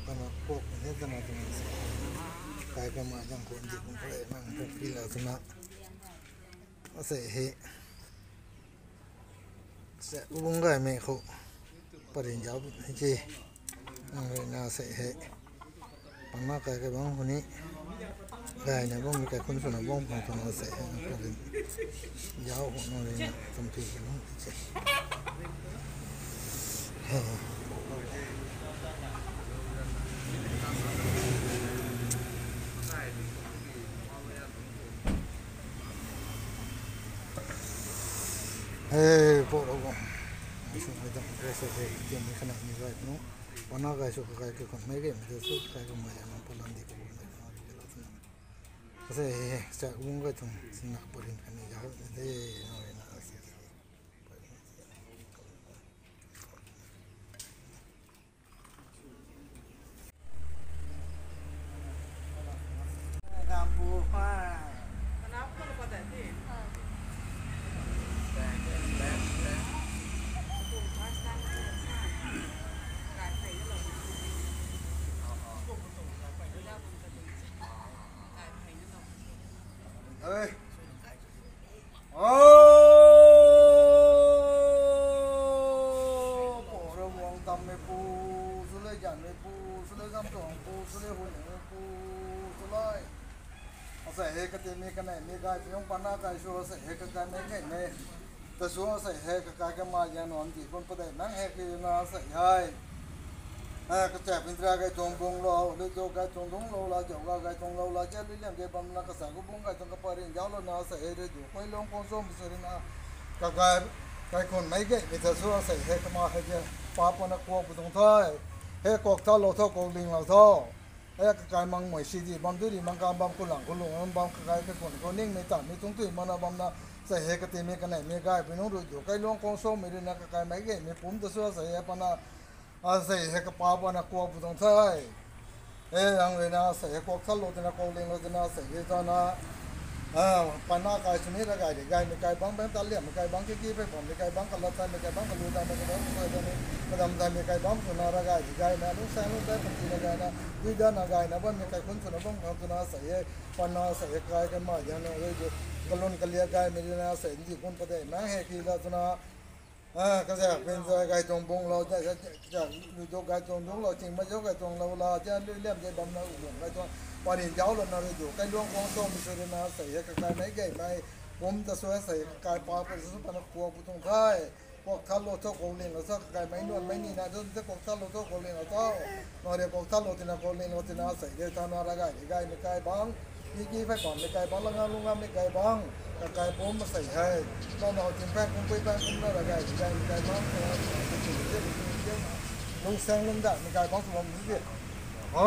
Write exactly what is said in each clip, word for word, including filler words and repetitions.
Kana kok ni tana tana se. Kai kama jang khou di kum pare nang kok pila tana. Asei hei. Se ubung gaymei khou. Parin jauh ni ki. Nang rui na asei hei. Pana kai kai bang khou ni. Gaymei bang kai khun swna bang khou tana asei hei. Parin jauh khou nang rui na tam pi ki bang ki. Hei, po ro bam. Ai sw mai dam ko se hei, tiam ni khanak ni rai pnu. Pana kai sw kakai kakhun mei ge, mei te sw kai kamei ana palan di ko bam de. Asei hei, sa ung kai tuang, sina parin kani ya de, no na asei. Hey. O, po Ravguangc tammei pu sw le, ganmei pu sw le, gamtuang pu sw le, hunmei pu sw le. Asei hei katinmei kaneimei gay pui nung pana kai sw, asei hei kakai mei gaymei ta sw, asei hei kakai kamei gaymei nunc di kun padeih nang hei ki na asei hei. Kachap pindra gay tuang bung lou, lui tu gay tuang dungc lou la, zauga gay tuang lou la, jan lui liam de bam na, kasa khou bung gay tuang kaparin zauc lou na, asei hei rui du kai luang khang sw mi sw rui na, kakai kaikhun mei gaymei ta sw, asei hei kama hei de, pa pana kuak pu tuang the. Hei kuak thalou tho, kuak linglou tho. Hei kakai mang mei si di bam, dui ri mang kam bam, kulang kulung bam, kakai kaikhun khou ningmei tanmei tuang tui mana bam na, asei hei katinmei kaneimei gay pui nung rui du kai luang khang sw mi rui na, kakai mei gaymei pum ta sw, asei hei pana, asei hei kapa pana kuak pu tuang the. E, ang rui na asei hei kuak thalou tina, kuak linglou tina, asei hei tana, pana kai sw ni ravgay di gaymei kai bangc, bangc ta liammei kai bangc, kiki phey pammei kai bangc, kalat taimei kai bangc, kalu taimei kai bangc, kusai taimei, kadam taimei kai bangc twna ravgay di gaymei, lungsaeng lungctai pati ravgayna, dui dana gayna bammei kaikhun swna bam khang twna asei hei, pana asei hei kai kamei gaymei rui du, kalun kalia gaymei rui na asei di kun padeih nang hei ki la twna, kazak pindra gay tuang bung lou, kazak lui tu gay tuang dungc lou, ching mazau gay tuang lou la, jan lui liam de bam na, u bung gay tuang parin zauc lou na rui du kai luang khang sw mi sw rui na, asei hei kakai mei gaymei pum ta sw, asei hei kakai pa pa sw pana kuak pu tuang the. Kuak thalou tho, kuak linglou tho, kakai mei nunc mei ni na tu te, kuak thalou tho, kuak linglou tho. Nang rui kuak thalou tina, kuak linglou tina, asei de tana ravgay di gaymei kai bangc, kiki phey pammei kai bangc, langa lungammei kai bangc, kakai pum asei hei, nang nau tin pang kum pui pang kum na ravgay di gaymei kai bangc, lungsaeng lungcdaihmei kai bangc sw bam di. O,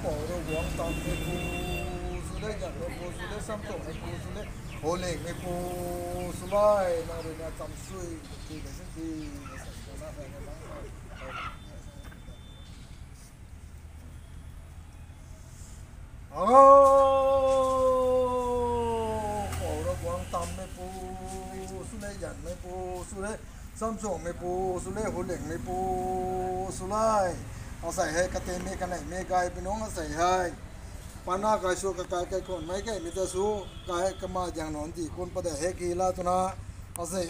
po Ravguangc tammei pu sw le, ganmei pu sw le, samtuangmei pu sw le, houlingmei pu sw le, nang rui na tam sui, ti le si ti, O, po Ravguangc tammei pu sw le, ganmei pu sw le, samtuangmei pu sw le, houlingmei pu sw le. Asei hei katinmei kaneimei gay pui nung asei hei, pana kai sw, kakai kaikhun mei gaymei ta sw, kai kamei gaymei nunc di kun padeih hei ki la twna, asei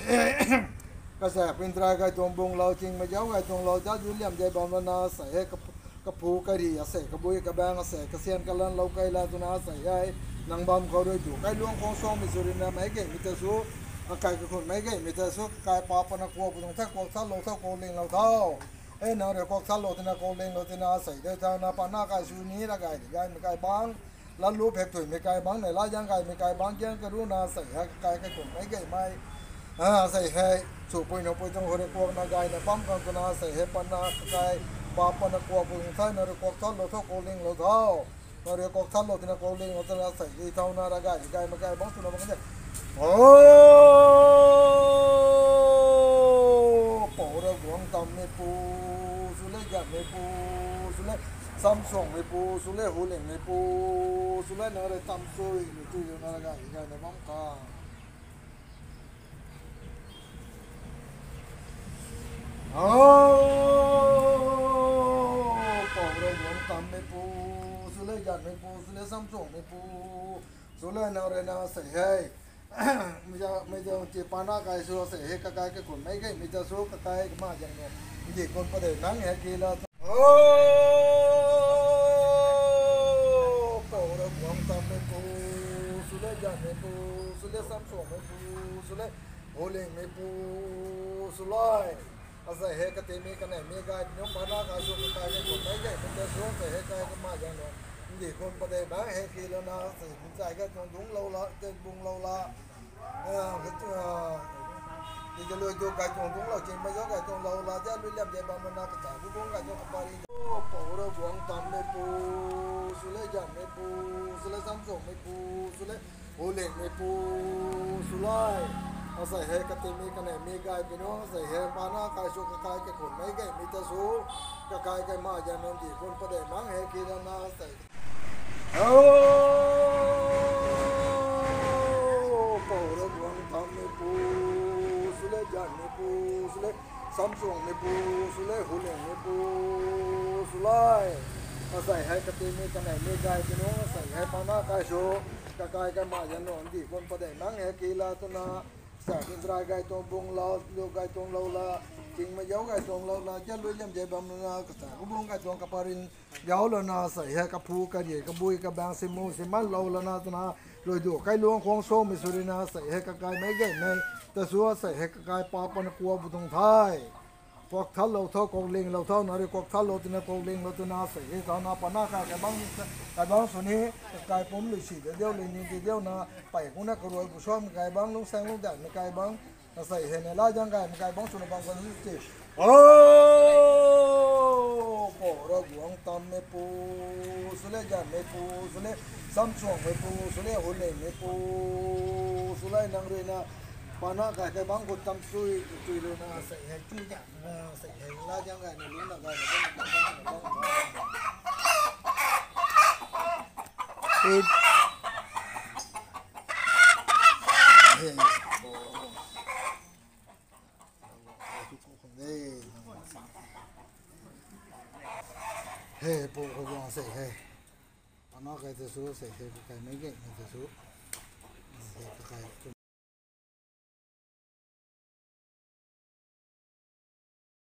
kazak pindra gay tuang bung lou, ching mazau gay tuang lou, jan lui liam de bam lana, asei hei kap- kaphu kari, asei kabui kabaeng, asei kasian kalan lou kai la twna, asei hei nang bam khou rui du kai luang khang sw mi sw rui na, mei gaymei ta sw, kakai kaikhun mei gaymei ta sw, kakai pa pana kuak pu tuang the, kuak thalou tho, kuak linglou tho. E, nang rui kuak thalou tina, kuak linglou tina, asei de tana pana kai sw ni ravgay di gaymei kai bangc, latlu phek thuimei kai bangc, neihla zang gaymei kai bangc, gan karu na asei hei kakai kaikhun mei gaymei, asei hei chupui nupui tuang khou rui kuakna gayna bam khang twna, asei hei pana kakai pa pana kuak pu tuang the, nang rui kuak thalou tho, kuak linglou tho. Nang rui kuak thalou tina, kuak linglou tina, asei di thauna ravgay di gaymei kai bangc swna bam kan de. O, po Ravguangc tammei pu sw le, ganmei pu sw le, samtuangmei pu sw le, houlingmei pu sw le, nang rui tam sui, mei tui na ravgay di gayna bam khang Oh, Pou Ravguangc Tammei pu, sw le Janmei pu, sw le Samchuangmei pu, sw le nang rui na sei hei. Mei zang, mei zang ti pana kai sw sei hei kakai kakhun mei gay mei ta sw kakai kama zang ne. Ndi kun padeih nang hei ki la. Oh, Pou Ravguangc Tammei pu, sw le Janmei pu, sw le Samchuangmei pu, sw le Hulingmei pu, sw le. Asei hei katimei kaneimei gay nunc pana kai sw kakai kakhun mei gay mei ta sw sei hei kai kama zang ne. Ndi kun padeih nang hei ki la na sei mchai gay tuang dungclou la, te bunglou la. Tiki lui du gay tuang dungclou ching mei zauc gay tuang lou la, tia lui liam de bam na kata bu bung gay tuang kapari. Oh, Pou Ravguangc Tammei pu, sw le Janmei pu, sw le Samchuangmei pu, sw le Hulingmei pu, sw le. Asei hei katimei kaneimei gay pi nunc, asei hei pana kai sw kakai kakhun mei gay mei ta sw kakai kama zang ne. Ndi kun padeih nang hei ki la na sei Oh, Pou Ravguangc Tammei pu, sw le Janmei pu, sw le Samchuangmei pu, sw le Hulingmei pu, sw le. Asei hei katimei kaneimei gay pi nunc, asei hei pana kai sw kakai kama zang ne. Ndi kun padeih nang hei ki la twna, sa kin rai gay tuang bunglou, lu gay tuang lou la, ching mei zauc gay tuang lou la, tia lui liam de bam na kata bu bung gay tuang kaparin. Zauc lana sei hei kaphu kari kabui kabaeng simu siman lou lana twna, lui du kailuang khwang somei sw rui na sei hei kakai mei gay mei ta sw sei hei kakai pa pana kua bu tuang the. Kuak thatlou tho, kuak linglou tho, na rui kuak thatlou twna kuak linglou twna sei hei thauna pana kai kaibangc, kaibangc sw ni, kakai pumc lui si de diu lui ni de diu na, pei kuna karuai bu suamei kaibangc, lungcsaeng lungcdaihmei kaibangc, asei hei na la zang gaymei kaibangc swna bam kan ti. Oh, Pou Ravguangc Tammei pu, sw le Janmei pu, sw le Samchuangmei pu, sw le Hulingmei pu, sw le nang rui na, pana kai kaibangc khou tam sui, sui lu na, sei hei chu zang na, sei hei la zang gay na, lungna gay na, Hei, Pou Ravguangc sei hei. Pana kai ta sw sei hei kakai mei gay mei ta sw. Hei kakai